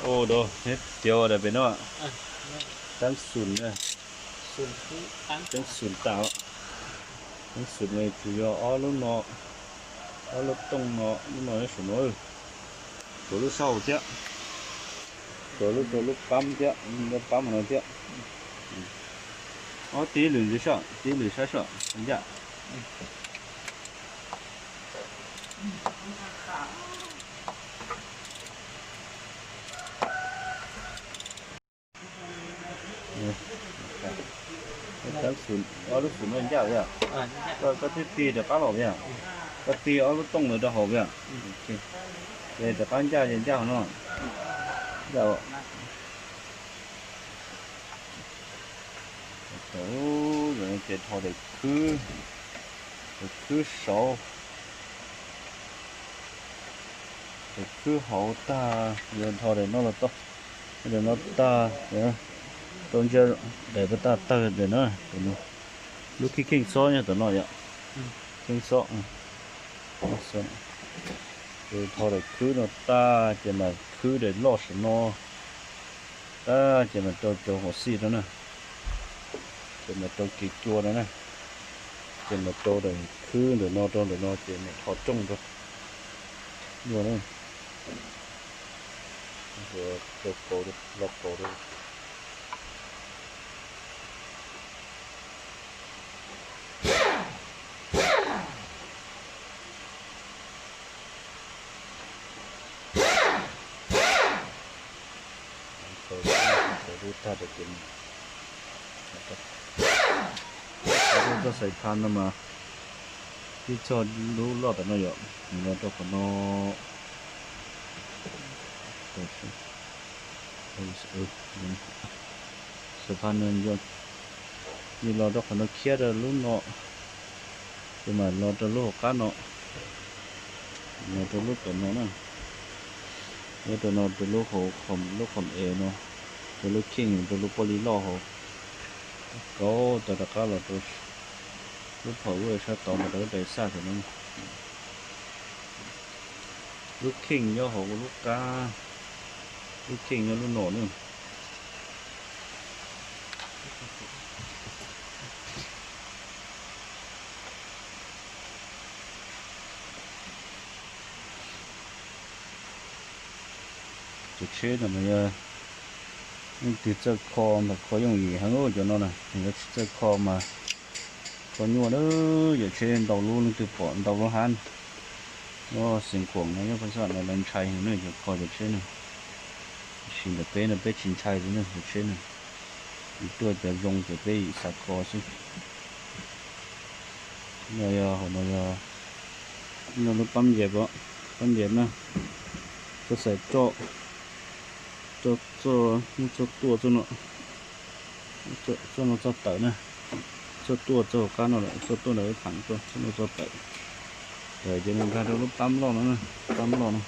Ua dog thiab tiav ua dais pem no. Teeb xum, teeb xum tas, teeb xum no tsuas yog ob lub no, ob lub tooj no, lub no saum no, rau lub sab hauv thiab, rau lub, rau lub pab thiab, lub pab no thiab. Ob tib lwm ntxiv soj, tib lwm sab soj ncaj. Ob lub xum no ncaj yom? Koj twb tig rov qab los yom? Koj tig ob lub tooj ntawd rau hauv yom? Ces rov qab ncaj ces ncaj hauv no. Ncaj. Ces dhau daim khwb, daim khwb saud, daim khwb hauv tag, yog dhau daim no los tau, daim no tag, rau ntsia daim puas tag tawg daim no. Lub kheej kheej xob nyob tom no yom, kheej xob. Ces dhau daim khwb no tag ces mam khwb daim loj saum no tag ces mam rau cov huam xij rau na, ces mam rau kev cua rau na, ces mam rau daim khwb ntawm no rau ntawm no ces mam rho rooj rau. Nyuaj na, rau kaus, lo kaus rau. Kaus, kaus lub tag rau ces, lub txoj xais phaj no mas, ib txoj lub loj tam no yom, los rau qhov no. Xais phaj no yog los rau qhov no khiab rau lub no, ces mam los rau lub hauv qab no, los rau lub tom no na, los rau no rau lub hauv, lub qhom es no, rau lub kheej, rau lub pob lis loj hauv, kaus tau rov qab los rau lub phom ub sab tod ntawm rau lub tais xaj tom no. Lub kheej nyob hauv lub qab, lub kheej nyob lub no na. Cov tsheb no mas yog leej twg txawj kho mas kho yooj yim heev cov no na, yog tsis txawj kho mas kho nyuaj na. Cov tsheb ntau lub leej twg pom ntau lub hab, xeev khuam no nyob pab xaj no lawv ntshai heev na cov kho cov tsheb na. Tab sis ntawm peb no peb tsis ntshai li na cov tsheb na, tuaj cov zoo ces peb xav kho xwb. No yog hauv no yog, no lub pab nce, pab nce na, txoj xais roj, txoj, txoj tuaj txoj no, txoj no txoj tawm na, txoj tuaj txoj hauv qab no lawm, txoj tuaj ntawm lub phav tuaj, txoj no txoj tawm. Tawm ces mus nkag rau lub pab loj no, pab loj no,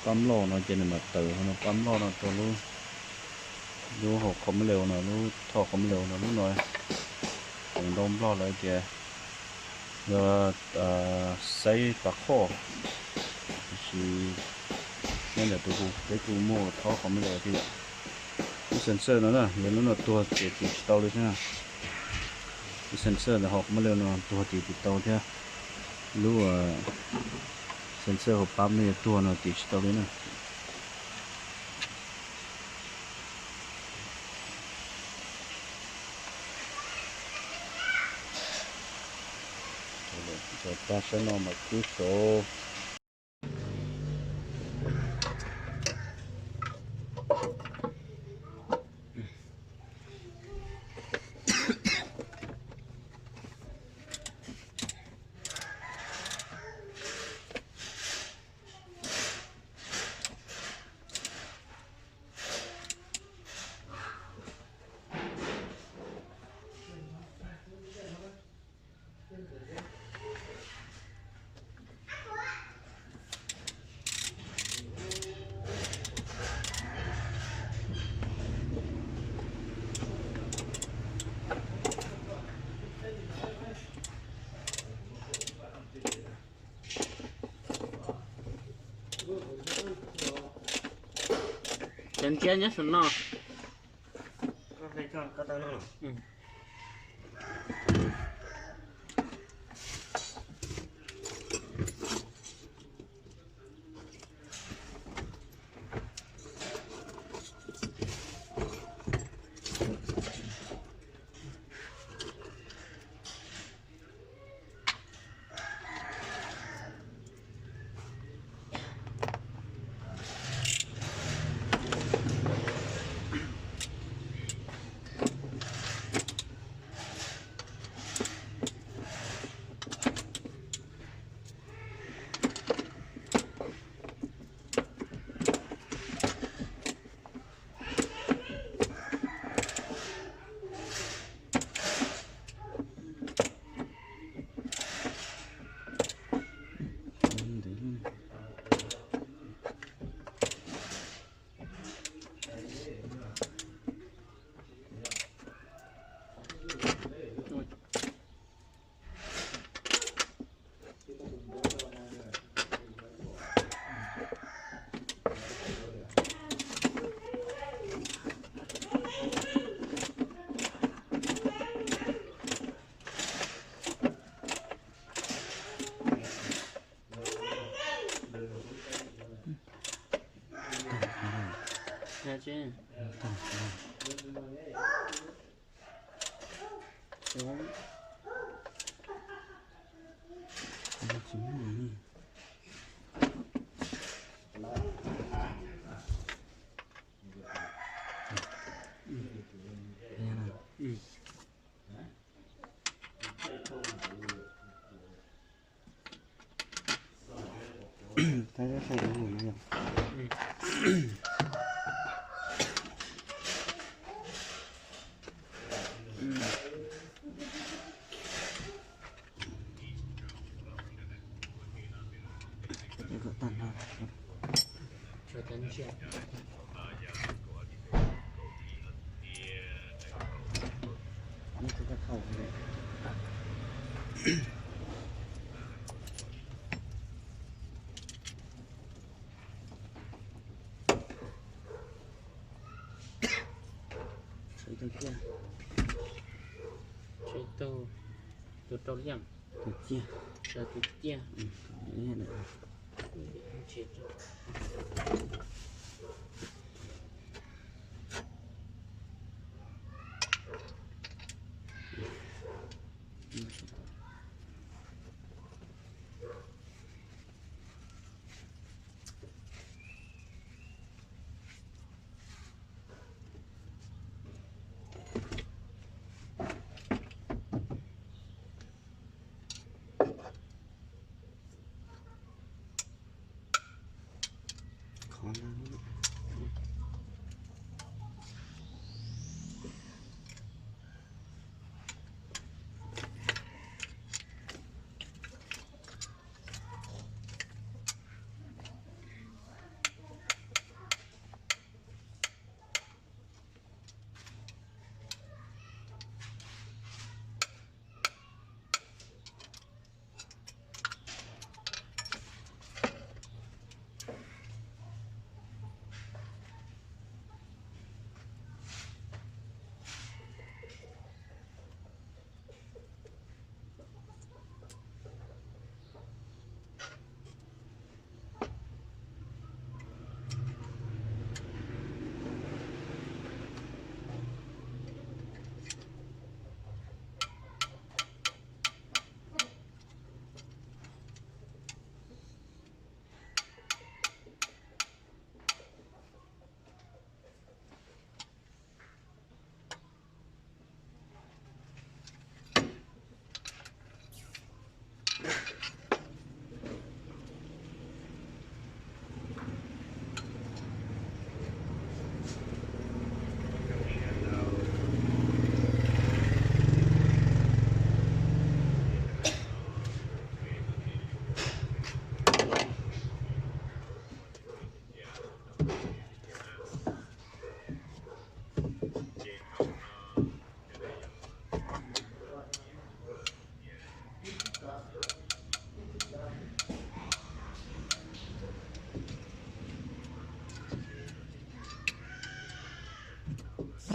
pab loj no ces nws mam tawm hauv no pab loj no rau lub, lub hauv qhov mab leus no, lub thoj qhov mab leus no, lub no. Ntau nplog lawv tias yog xaiv pas khoj, tiam sis nyob ntawm tus hu peb kuj muaj thob qhov mab leus thiab yom. Lub sensor no na, yog lub no tuag ces tiv tsis tau li thiab. Lub sensor ntawm hauv qhov mab leus no tuag tiv tsis tau thiab. Lub sensor hauv pab no yog tuag no tiv tsis tau li na. Tag sab no mas khwb saud. Cov ntsiab nyob saum no. Tus rau liaj, tus ciaj, tus ciaj. Kho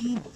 Yuav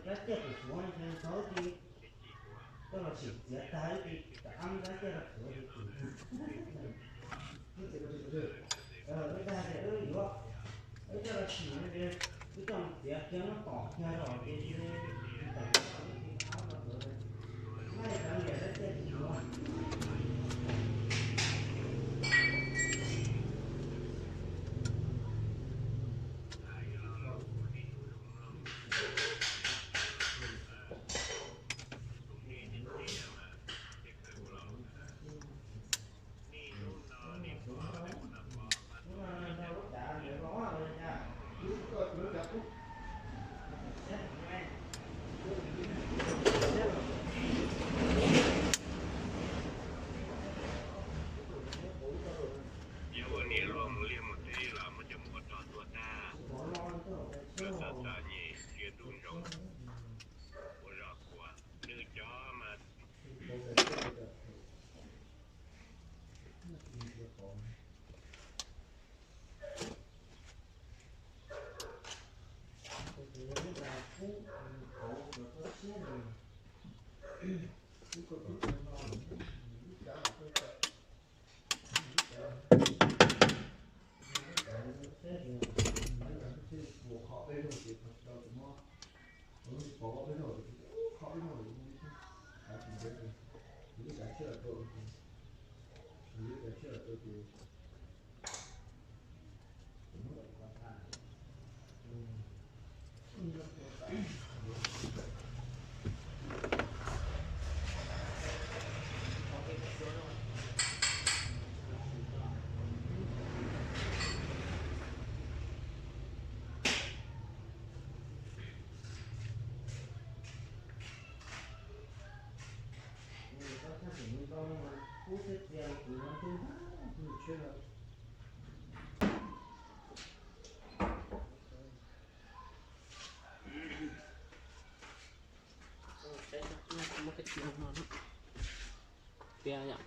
rab ciaj tus suav ces txhob ti, koj los tsim txiav tag ib tis rab ciaj rau suav tus. Wb dag tias wb yuav, wb coj los tsim no ces wb coj mus txiav kiag muab tom kiag rau ces tsis teem rau ib tis rab rau suav. Naj cov liam rab ciaj tus suav. Yog ua niam luag mus liaj mus teb los muab cov muam rog tuaj tag, lawv txom txom nyem sia ntuj nroo, ua zog khuam nws cov mas. Muab kab cia no, piav yom.